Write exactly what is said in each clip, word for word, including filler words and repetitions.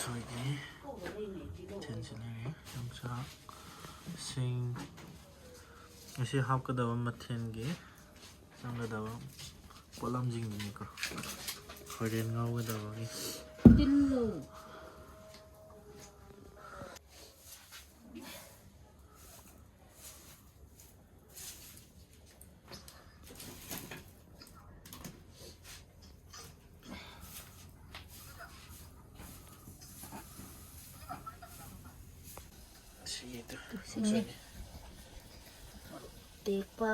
ꯑꯩꯈꯣꯏꯒꯤ ꯃꯊꯦꯜꯁꯤ ꯂꯩꯔꯦ: ꯌꯣꯡꯆꯥꯛ, ꯁꯤꯡ, ꯉꯁꯤ ꯍꯥꯞꯀꯗꯕ ꯃꯊꯦꯜꯒꯤ ꯆꯪꯒꯗꯕ ꯄꯣꯠꯂꯝꯁꯤꯡꯗꯨꯅꯤꯀꯣ꯫ ꯍꯣꯔꯦꯟ ꯉꯧꯒꯗꯕꯒꯤ꯫ ꯇꯤꯜꯂꯧ꯫ ꯁꯤꯒꯤꯗꯨ ꯁꯤꯅꯤ꯫ ꯇꯦꯛꯄ꯫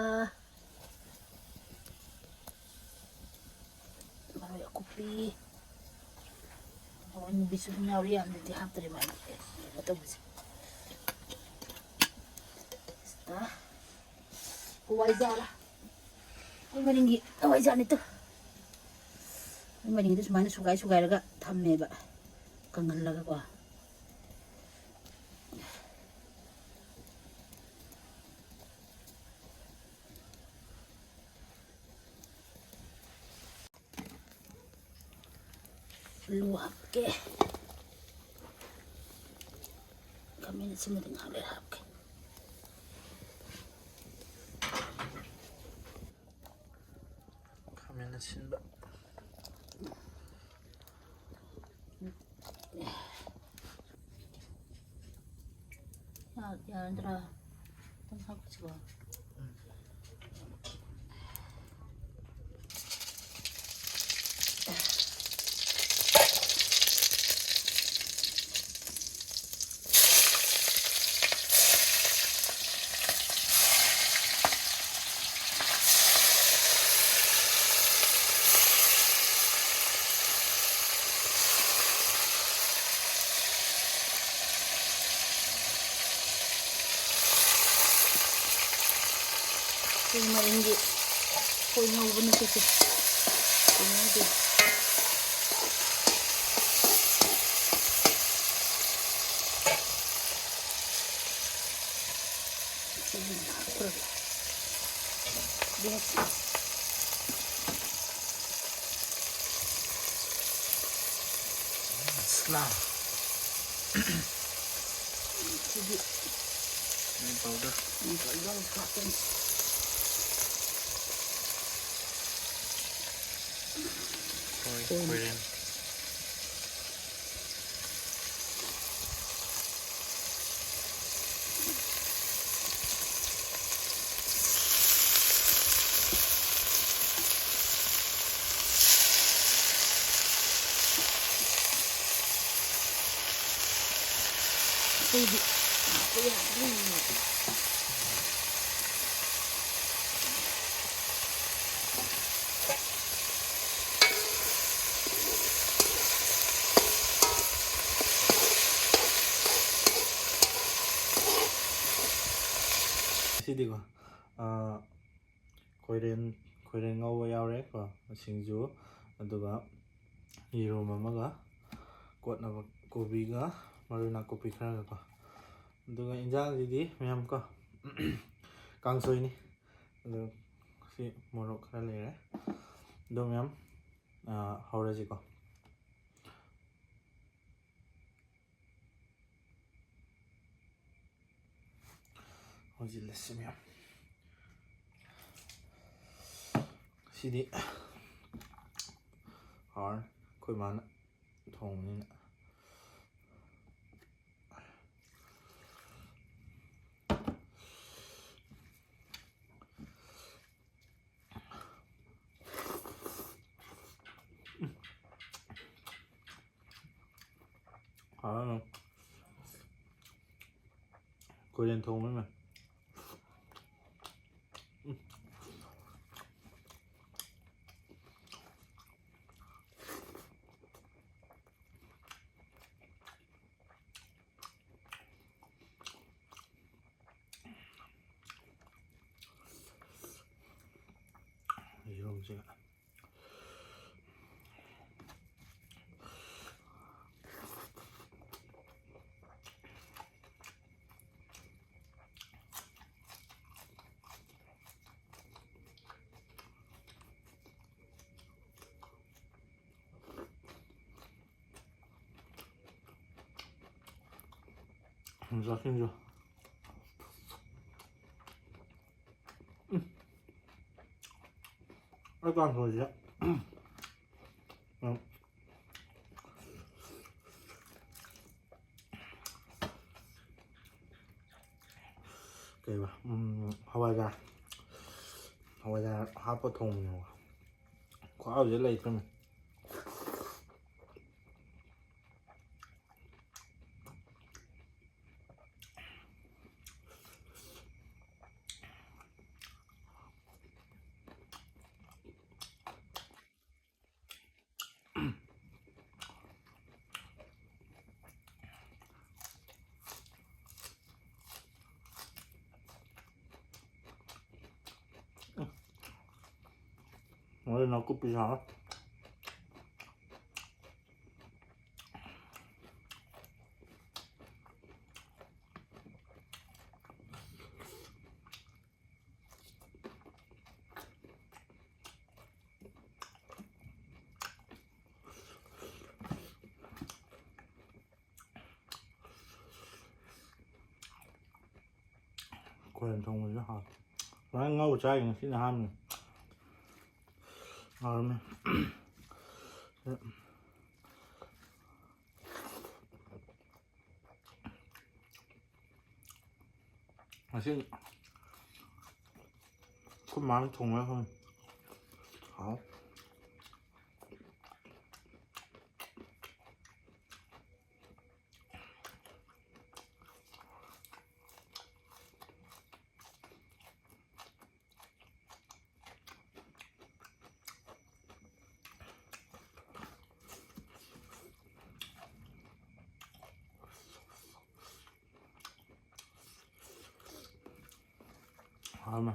ꯃꯔꯣꯏ ꯑꯀꯨꯞꯄꯤ꯫ ꯃꯔꯣꯏ ꯑꯅꯧꯕꯤꯁꯨ ꯑꯗꯨꯝ ꯌꯥꯎꯔꯤ, ꯌꯥꯝꯅꯗꯤ ꯍꯥꯞꯇ꯭ꯔꯦꯕ ꯑꯩ ꯀꯩꯅꯣ ꯇꯧꯕꯁꯦ꯫ ꯁꯤꯗ ꯍꯋꯥꯏꯖꯥꯔ꯫ ꯑꯩꯈꯣꯏ ꯃꯅꯤꯡꯒꯤ ꯍꯋꯥꯏꯖꯥꯔꯅꯤꯗꯣ꯫ ꯑꯩꯈꯣꯏ ꯃꯅꯤꯡꯒꯤꯗꯣ ꯁꯨꯃꯥꯏꯅ ꯁꯨꯒꯥꯏ ꯁꯨꯒꯥꯏꯔꯒ ꯊꯝꯃꯦꯕ, ꯀꯪꯍꯜꯂꯒꯀꯣ꯫ ꯑꯂꯨ ꯍꯥꯞꯀꯦ꯫ ꯈꯥꯃꯦꯟ ꯑꯁꯤꯟꯕꯗꯤ ꯉꯥꯏꯍꯥꯛ ꯂꯩꯔ ꯍꯥꯞꯀꯦ꯫ ꯈꯥꯃꯦꯟ ꯑꯁꯤꯟꯕ꯫ ꯌꯥ-, ꯌꯥꯔꯗ꯭ꯔꯥ? ꯈꯤꯇꯪ ꯍꯥꯞꯈꯤꯁꯤꯀꯣ꯫ ꯑꯩꯈꯣꯏ ꯃꯔꯤꯡꯒꯤ ꯈꯣꯏ ꯉꯧꯕ ꯅꯠꯇꯦ ꯁꯦ꯫ ꯀꯩꯅꯣ ꯅꯠꯇꯦ꯫ ꯁꯤꯒꯤ ꯍꯥꯞꯈ꯭ꯔꯒꯦ꯫ ꯕꯦꯁ꯫ ꯃꯁꯂꯥ꯫ ꯁꯤꯗꯤ ꯃꯤꯟ ꯄꯥꯎꯗꯔ꯫ ꯃꯤꯟ ꯄꯥꯎꯗꯔ ꯍꯥꯞꯀꯅꯤ꯫ ꯍꯣꯏ, ꯈꯣꯏꯔꯦꯟ꯫ ꯑꯇꯩꯗꯤ ꯍꯥꯞꯄ ꯌꯥꯗ꯭ꯔꯦ꯫ ꯁꯤꯗꯤꯀꯣ, ꯑꯥ, ꯈꯣꯏꯔꯦꯟ, ꯈꯣꯏꯔꯦꯟ ꯉꯧꯕ ꯌꯥꯎꯔꯦꯀꯣ, ꯁꯤꯡꯖꯨ, ꯑꯗꯨꯒ ꯌꯦꯔꯨꯝ ꯑꯃꯒ, ꯀꯣꯠꯅꯕ ꯀꯣꯕꯤꯒ, ꯃꯔꯣꯏ ꯅꯥꯀꯨꯞꯄꯤ ꯈꯔꯒꯀꯣ꯫ ꯑꯗꯨꯒ ꯏꯟꯖꯥꯡꯁꯤꯗꯤ ꯃꯌꯥꯝ ꯀꯣ, ꯀꯥꯡꯁꯣꯏꯅꯤ꯫ ꯑꯗꯨ ꯁꯤ ꯃꯣꯔꯣꯛ ꯈꯔ ꯂꯩꯔꯦ꯫ ꯑꯗꯣ ꯃꯌꯥꯝ, ꯑꯥ, ꯍꯧꯔꯁꯤꯀꯣ꯫ ꯍꯧꯖꯤꯜꯂꯁꯤ ꯃꯌꯥꯝ꯫ ꯁꯤꯗꯤ ꯍꯥꯎꯔꯅꯤ, ꯑꯩꯈꯣꯏ ꯃꯥꯅ ꯊꯣꯡꯕꯅꯤꯅ꯫ ꯍꯥꯎꯔꯅꯤ꯫ ꯈꯣꯏꯔꯦꯟ ꯊꯣꯡꯕ ꯃꯌꯥꯝ꯫ ꯌꯦꯔꯨꯝꯁꯤꯒ꯫ ꯎꯝ, ꯆꯥꯁꯤꯟꯁꯨ꯫ ꯎꯝ꯫ ꯑꯩ ꯀꯥꯡꯁꯣꯏꯁꯦ꯫ ꯎꯝ꯫ ꯀꯩꯕ? ꯎꯝ, ꯍꯋꯥꯏꯖꯥꯔ꯫ ꯍꯋꯥꯏꯖꯥꯔ ꯍꯥꯞꯄ ꯊꯣꯡꯕꯅꯦꯕ꯫ ꯈꯨꯍꯥꯎꯁꯦ ꯂꯩꯇ꯭ꯔꯃꯦ꯫ ꯃꯣꯔꯣꯛ ꯅꯥꯀꯨꯞꯄꯤ ꯁꯥꯔ꯫ ꯀꯣꯏꯔꯦꯟ ꯊꯣꯡꯕꯁꯤꯁꯨ ꯍꯥꯎꯋꯦ꯫ ꯁꯨꯃꯥꯏꯅ ꯉꯧ ꯆꯥꯒꯦ ꯉꯁꯤꯅ ꯑꯍꯥꯟꯕꯅꯤ꯫ ꯍꯥꯎꯔꯝꯃꯦ꯫ ꯉꯁꯤ ꯑꯩꯈꯣꯏ ꯃꯥꯅ ꯊꯣꯡꯕ ꯈꯪꯉꯦ꯫ ꯍꯥꯎ꯫ ꯍꯥꯎꯔꯝꯃꯦ꯫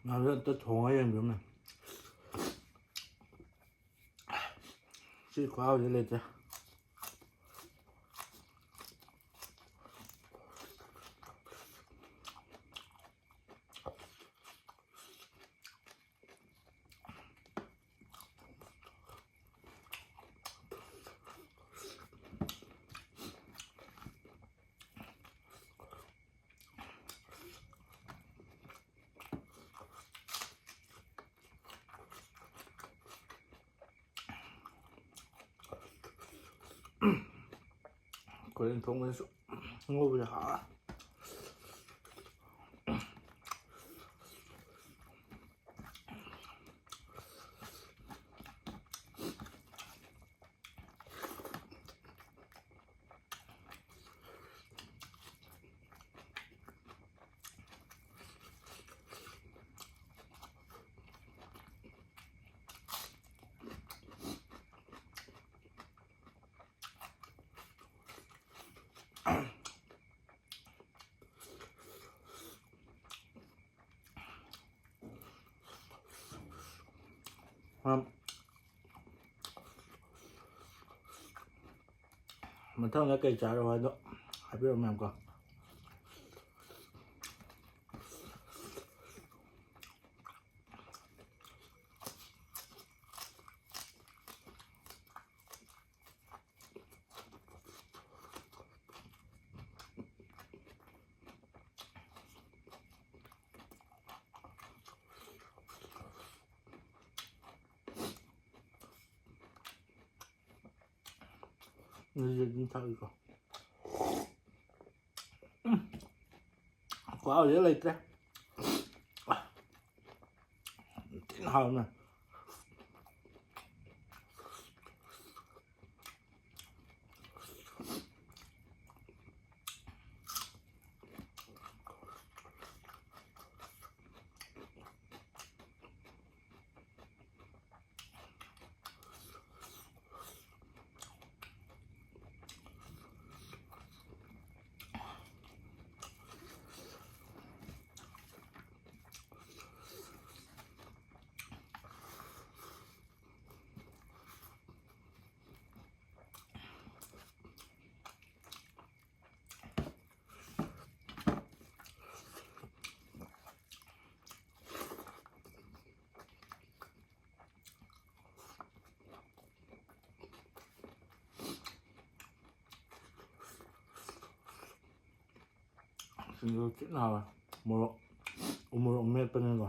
ꯉꯥꯅꯨ ꯑꯝꯇ ꯊꯣꯡꯉ ꯌꯦꯡꯕꯤꯌꯨꯅꯦ꯫ ꯁꯤ ꯈꯨꯍꯥꯎꯁꯤ ꯂꯩꯇ꯭ꯔꯦ꯫ ꯀꯣꯔꯤꯌꯟ ꯊꯣꯡꯕꯗꯁꯨ ꯉꯧꯕꯁꯦ ꯍꯥꯎꯋꯦ꯫ ꯃꯊꯪꯗ ꯀꯩ ꯆꯥꯔꯣ ꯍꯥꯏꯗꯣ ꯍꯥꯏꯕꯤꯔꯛꯑꯣ ꯃꯌꯥꯝ ꯀꯣ꯫ ꯑꯗꯨꯗꯤ ꯑꯗꯨꯝ ꯊꯛꯑꯒꯦꯀꯣ꯫ ꯎꯝ꯫ ꯈꯨꯍꯥꯎꯁꯤꯗꯤ ꯂꯩꯇ꯭ꯔꯦ꯫ ꯊꯤꯅ ꯍꯥꯎꯅ꯫ ꯑꯗꯨ ꯊꯤꯅ ꯍꯥꯎꯋꯦ꯫ ꯃꯣꯔꯣꯛ, ꯎ ꯃꯣꯔꯣꯛ ꯃꯦꯠꯄꯅꯤꯅꯀꯣ꯫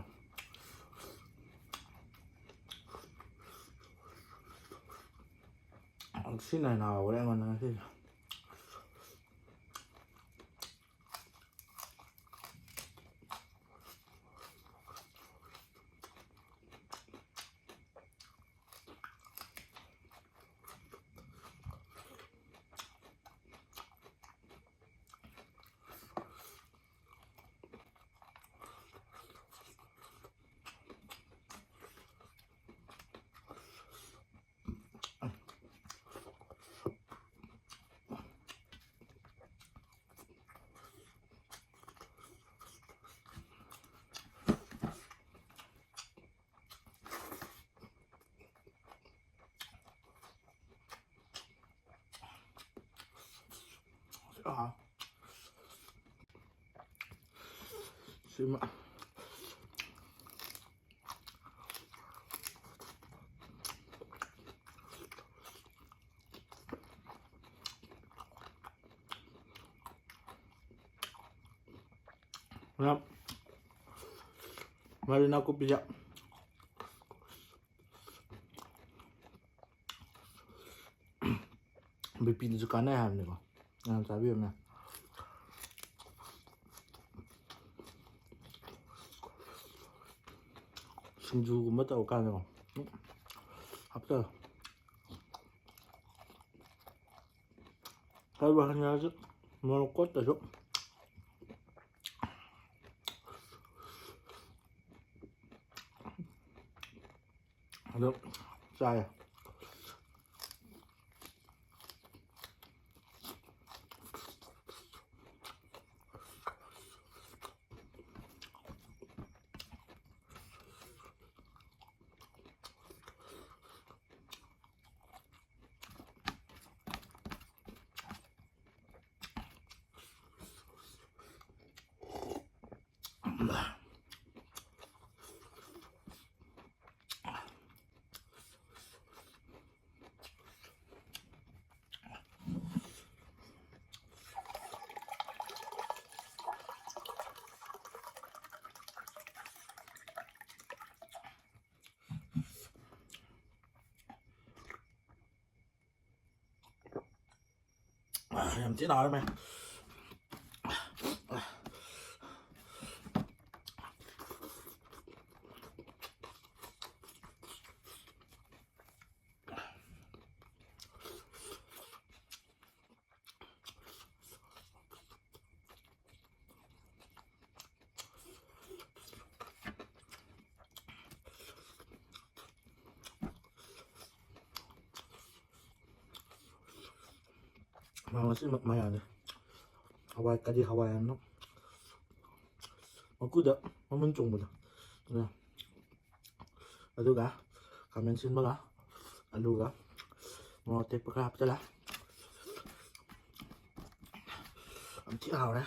ꯁꯤꯅ ꯍꯦꯟꯅ ꯍꯥꯎꯈ꯭ꯔꯦ ꯑꯩꯉꯣꯟꯗ ꯉꯁꯤꯁꯦ꯫ ꯑꯥ꯫ ꯁꯤꯃ꯫ ꯃꯔꯨ ꯅꯥꯀꯨꯞꯄꯤꯁꯦ꯫ ꯕꯤ ꯄꯤꯗꯁꯨ ꯀꯥꯟꯅꯩ ꯍꯥꯏꯕꯅꯤꯀꯣ꯫ ꯌꯥꯝ ꯆꯥꯕꯤꯌꯨꯅꯦ꯫ ꯁꯤꯡꯖꯨꯒꯨꯝꯕ ꯇꯧꯔꯀꯥꯟꯗꯀꯣ꯫ ꯍꯥꯞꯆꯜꯂꯣ꯫ ꯍꯥꯏꯕ ꯍꯟꯖꯔꯁꯨ ꯃꯣꯔꯣꯛ ꯀꯣꯠꯇꯁꯨ꯫ ꯑꯗꯨ ꯆꯥꯏ꯫ ꯌꯥꯝ ꯊꯤꯅ ꯍꯥꯎꯔꯝꯃꯦ꯫ ꯃꯌꯥꯝ ꯑꯁꯤ ꯃꯌꯥꯝꯁꯦ ꯍꯋꯥꯏ, ꯀꯔꯤ ꯍꯋꯥꯏ ꯍꯥꯏꯕꯅꯣ? ꯃꯀꯨꯗ ꯃꯃꯨꯟ ꯆꯣꯡꯕꯗꯣ꯫ ꯑꯗꯨꯒ ꯈꯥꯃꯦꯟ ꯑꯁꯤꯟꯕꯒ ꯑꯂꯨꯒ ꯃꯣꯔꯣꯛ ꯑꯇꯦꯛꯄ ꯈꯔ ꯍꯥꯞꯆꯤꯜꯂ꯫ ꯌꯥꯝ ꯊꯤ ꯍꯥꯎꯔꯦ꯫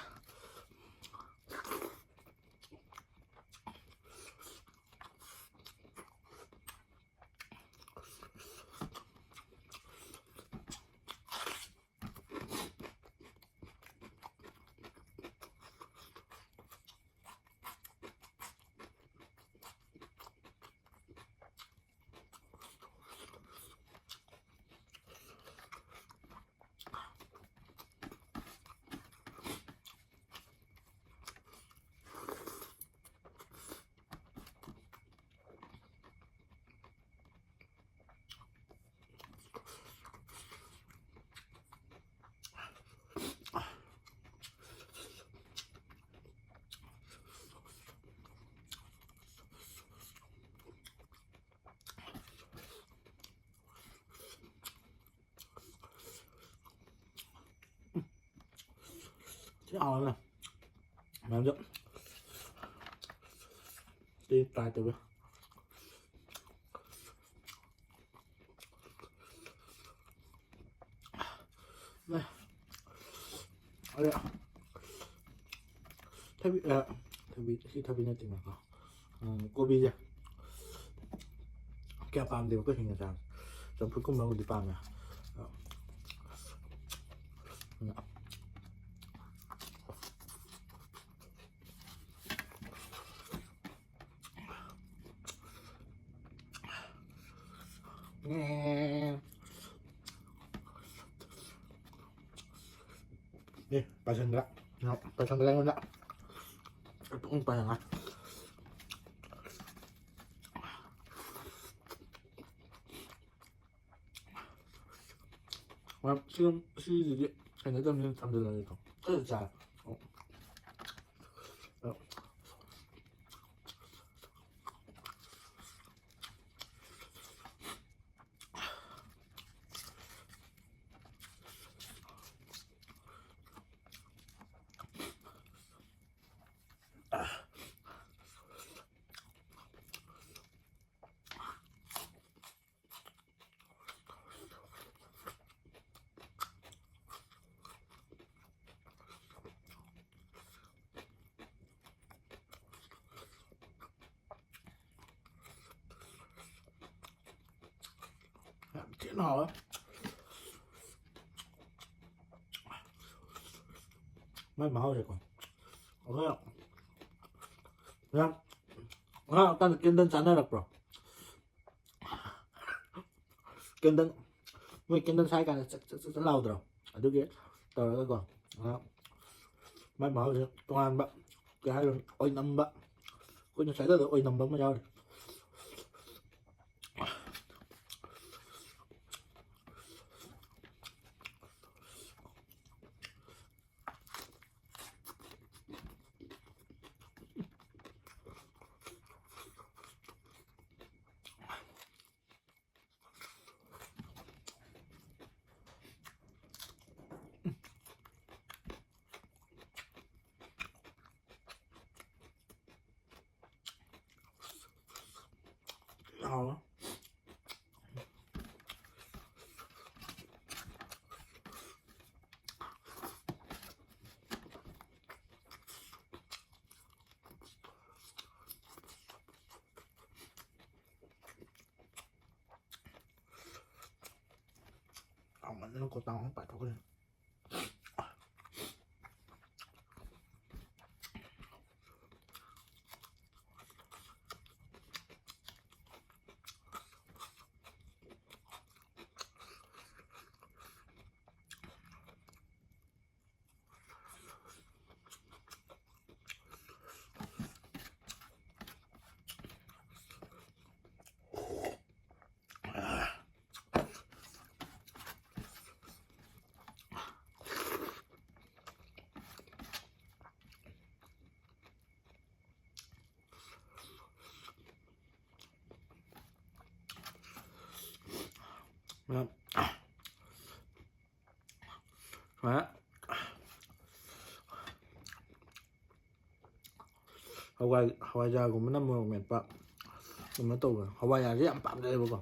ꯊꯤ ꯍꯥꯎꯋꯦ꯫ ꯃꯌꯥꯝꯁꯨ ꯁꯤ try ꯇꯧꯒꯦ꯫ ꯑꯗ ꯊꯕꯤ, ꯑ, ꯊꯕꯤ, ꯁꯤ ꯊꯕꯤ ꯅꯠꯇꯦꯅꯦꯀꯣ꯫ ꯎꯝ, ꯀꯣꯕꯤꯁꯦ ꯀꯌꯥ ꯄꯥꯝꯗꯦꯕ ꯑꯩꯈꯣꯏ ꯍꯤꯡꯅ ꯆꯥꯕꯁꯦ꯫ ꯆꯝꯐꯨꯠꯀꯨꯝꯕꯕꯨꯗꯤ ꯄꯥꯝꯃꯦ꯫ ꯑ, ꯄꯥꯏꯁꯟꯗ꯭ꯔꯦ꯫ ꯄꯥꯏꯁꯟꯗ꯭ꯔꯦ ꯑꯩꯉꯣꯟꯗ꯫ ꯑꯩ ꯄꯨꯛꯅꯤꯡ ꯄꯥꯏꯁꯟꯗ꯭ꯔꯦ꯫ ꯃꯔꯝ ꯁꯤ-, ꯁꯤꯁꯤꯗꯤ ꯍꯩꯅꯗꯕꯅꯤꯅ ꯊꯝꯖꯤꯜꯂꯒꯦꯀꯣ꯫ ꯑꯩ ꯆꯥꯔꯦ꯫ ꯌꯥꯝ ꯊꯤꯅ ꯍꯥꯎꯋꯦ꯫ ꯃꯥꯏ ꯃꯍꯥꯎꯁꯦꯀꯣ꯫ ꯑꯩꯈꯣꯏ ꯉꯔꯥꯡ, ꯉꯔꯥꯡ ꯀꯥꯟꯗ ꯀꯦꯟꯗꯜ ꯆꯥꯅꯔꯛꯄ꯭ꯔꯣ? ꯀꯦꯟꯗꯜ, ꯃꯣꯏ ꯀꯦꯟꯗꯜ ꯁꯥꯏ ꯀꯥꯟꯗ ꯆꯛ ꯆꯛ ꯆꯛ ꯆꯛ ꯂꯥꯎꯗ꯭ꯔꯣ? ꯑꯗꯨꯒꯤ ꯇꯧꯔꯒꯀꯣ꯫ ꯑꯗꯣ ꯃꯥꯏ ꯃꯍꯥꯎꯁꯦ ꯇꯣꯉꯥꯟꯕ, ꯀꯩ ꯍꯥꯏꯗꯣꯏꯅꯣ, ꯑꯣꯏꯅꯝꯕ꯫ ꯑꯩꯈꯣꯏꯅ ꯁ꯭ꯋꯥꯏꯗ ꯑꯣꯏꯅꯝꯕ ꯑꯃ ꯌꯥꯎꯔꯤ꯫ ꯍꯥꯎꯋꯦ꯫ ꯍꯥꯎꯃꯟꯗꯅ ꯀꯣꯇꯥ ꯑꯃ ꯄꯥꯏꯊꯣꯛꯈ꯭ꯔꯦ꯫ ꯍꯣꯏ꯫ ꯍꯋꯥꯏ ꯍꯋꯥꯏꯖꯥꯔꯒꯨꯝꯕꯅ ꯃꯣꯔꯣꯛ ꯃꯦꯠꯄ ꯀꯩꯅꯣ ꯇꯧꯕ, ꯍꯋꯥꯏꯖꯥꯔꯁꯦ ꯌꯥꯝ ꯄꯥꯝꯖꯩꯌꯦꯕꯀꯣ꯫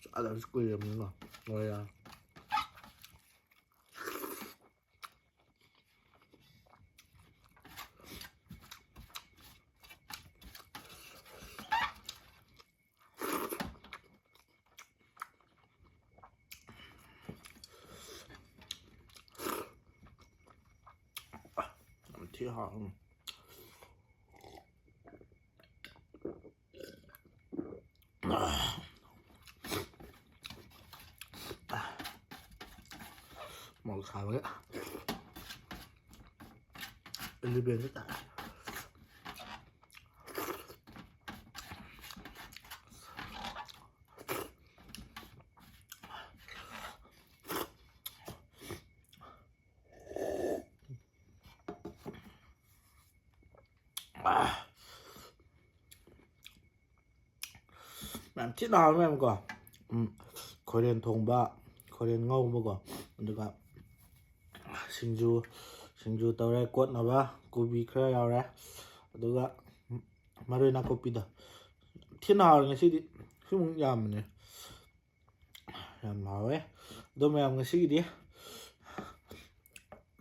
ꯆꯥꯗꯕꯁꯨ ꯀꯨꯏꯔꯕꯅꯤꯀꯣ ꯍꯋꯥꯏꯖꯥꯔ꯫ ꯌꯥꯝ ꯊꯤ ꯍꯥꯎꯋꯦ꯫ ꯃꯣꯔꯣꯛ ꯁꯥꯕꯒꯤ ꯑꯦꯂꯤꯕꯦꯟꯗ ꯇꯥꯔꯦ꯫ ꯃꯌꯥꯝ ꯊꯤꯅ ꯍꯥꯎꯋꯦ ꯃꯌꯥꯝ ꯀꯣ꯫ ꯎꯝ, ꯈꯣꯏꯔꯦꯟ ꯊꯣꯡꯕ, ꯈꯣꯏꯔꯦꯟ ꯉꯧꯕꯀꯣ, ꯑꯗꯨꯒ ꯁꯤꯡꯖꯨ, ꯁꯤꯡꯖꯨ ꯇꯧꯔꯦ꯫ ꯀꯣꯠꯅꯕ ꯀꯣꯕꯤ ꯈꯔ ꯌꯥꯎꯔꯦ, ꯑꯗꯨꯒ ꯃꯔꯣꯏ ꯅꯥꯀꯨꯞꯄꯤꯗꯣ꯫ ꯊꯤꯅ ꯍꯥꯎꯔꯦ ꯉꯁꯤꯗꯤ꯫ ꯁꯤꯃꯨꯛ ꯌꯥꯝꯕꯅꯦ꯫ ꯌꯥꯝ ꯍꯥꯎꯋꯦ꯫ ꯑꯗꯣ ꯃꯌꯥꯝ, ꯉꯁꯤꯒꯤꯗꯤ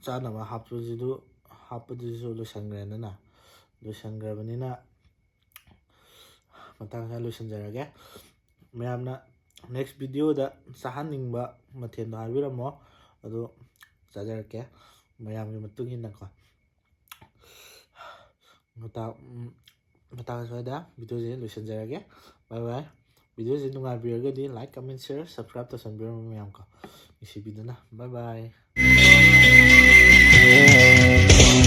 ꯆꯥꯅꯕ ꯍꯥꯞꯄꯁꯤꯗꯨ, ꯍꯥꯞꯄꯗꯨꯁꯨ ꯂꯣꯏꯁꯟꯈ꯭ꯔꯦꯗꯅ꯫ ꯂꯣꯏꯁꯟꯈ꯭ꯔꯕꯅꯤꯅ ꯃꯇꯥꯡ ꯑꯁꯤꯗ ꯂꯣꯏꯁꯤꯟꯖꯔꯒꯦ꯫ ꯃꯌꯥꯝꯅ next video ꯗ ꯆꯥꯍꯟꯅꯤꯡꯕ ꯃꯊꯦꯜꯗꯣ ꯍꯥꯏꯕꯤꯔꯝꯃꯣ, ꯑꯗꯨ ꯆꯥꯖꯔꯛꯀꯦ ꯃꯌꯥꯝꯒꯤ ꯃꯇꯨꯡ ꯏꯟꯅꯀꯣ꯫ ꯃꯇꯥꯡ, ꯎꯝ, ꯃꯇꯥꯡ ꯑꯁ꯭ꯋꯥꯏꯗ video ꯁꯦ ꯂꯣꯏꯁꯤꯟꯖꯔꯒꯦ꯫ Bye bye꯫ Video ꯁꯦ ꯅꯨꯡꯉꯥꯏꯕꯤꯔꯒꯗꯤ like, comment, share, subscribe ꯇꯧꯁꯟꯕꯤꯔꯝꯃꯣ ꯃꯌꯥꯝ ꯀꯣ, ꯅꯨꯡꯁꯤꯕꯤꯗꯨꯅ꯫ Bye bye꯫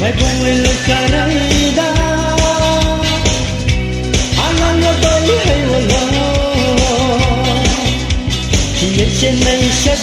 ꯃꯥꯏꯕꯝ ꯂꯩꯀꯥꯏꯗ ꯑꯉꯥꯡ ꯑꯇꯣꯝꯕꯤ ꯍꯩ ꯑꯣꯂꯣ, ꯌꯦꯡꯁꯤꯟꯅꯩ ꯁꯛ